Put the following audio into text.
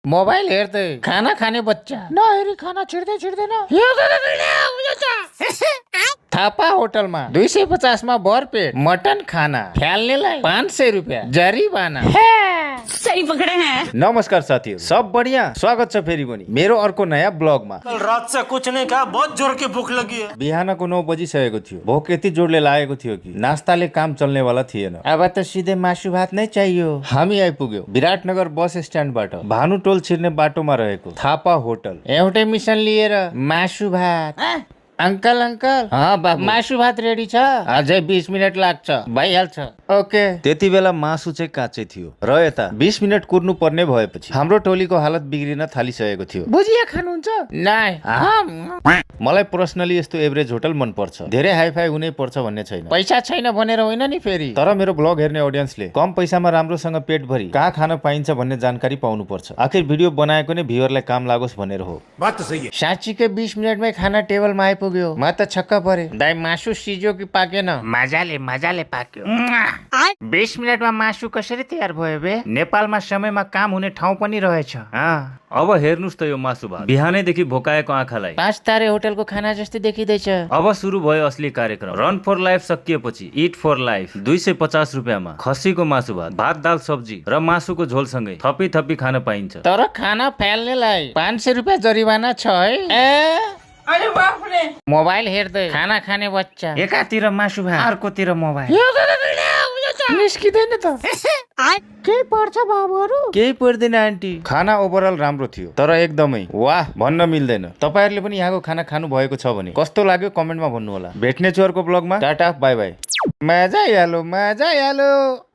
Mobile हेर्दै खाना खाने बच्चा नहेरी खाना छिर्दैन थापा होटलमा 250 मा भरपेट मटन खाना फ्याल्नेलाई 500 रुपियाँ जरिवाना। सही पकड़े हैं। नमस्कार साथीहरू, सब बढ़िया। स्वागत छ फेरि पनि मेरो अर्को नयाँ ब्लगमा। कल रात से कुछ नहीं खाया, बहुत जोर की भूख लगी है। बिहानको 9 बजिसकेको थियो। भोक यति जोडले लागेको थियो कि नास्ताले काम चल्नेवाला थिएन। अब त सिधै मासु भात नै चाहियो। हामी आइपुग्यौ विराटनगर बस स्ट्यान्डबाट भानु टोल छिर्ने बाटोमा रहेको थापा होटल। एउटै मिसन लिएर मासु भात। अंकल बाबु मासु भात रेडी छ, अझै 20 मिनट लाग्छ, भइहाल्छ। ओके। त्यति बेला मासु चाहिँ काँचै थियो र यता 20 मिनट कुर्नु पर्ने भएपछि हाम्रो टोलीको हालत बिग्रिन थालिसकेको थियो। भुजिया खानुहुन्छ? नाइ। मलाई पर्सनली यस्तो एभरेज होटल मन पर्छ, धेरै हाइफाई हुनै पर्छ भन्ने छैन। पैसा छैन भनेर होइन नि फेरि। तर मेरो ब्लग हेर्ने अडियन्सले कम पैसामा राम्रोसँग पेट भरि कहाँ खान पाइन्छ भन्ने जानकारी पाउनु पर्छ। आखिर भिडियो बनाएको नै भ्युअरलाई काम लागोस् भनेर हो। बात तो सही है। साँच्चीकै 20 मिनटमै खाना टेबलमा आइपुग्यो। म त छक्क परे। दाइ मासु सिज्यो कि पाकेन? मजाले पाक्यो। 20 मिनटमा मासु कसरी तयार भयो बे? नेपालमा समयमा काम हुने ठाउँ पनि रहेछ। अब हेर्नुस् त यो मासु भात बिहानैदेखि भोकाएको आँखालाई 5 तारे होटलको खाना जस्तै देखिँदैछ। अब सुरु भयो असली कार्यक्रम। रन फर लाइफ सकिएपछि इट फर लाइफ 250 रुपियाँमा खसीको मासु भात दाल सब्जी र मासुको झोलसँगै थपी खान पाइन्छ। तर खाना फ्याल्नेलाई 500 रुपियाँ जरिवाना छ है। अरे बाप रे। मोबाइल हेर्दै खाना खाने बच्चा, एकातिर मासु भात अर्कोतिर मोबाइल। निस्किँदैन त। केही पर्छ बाबुहरू? केही पर्दैन आन्टी। खाना ओभरअल राम्रो थियो, तर एकदमै वाह भन्न मिल्दैन। तपाईहरुले पनि यहाँको खाना खानु भएको छ भने कस्तो लाग्यो कमेन्टमा भन्नु होला। भेट्ने छु अर्को ब्लगमा। Tata bye by. मजा आयो।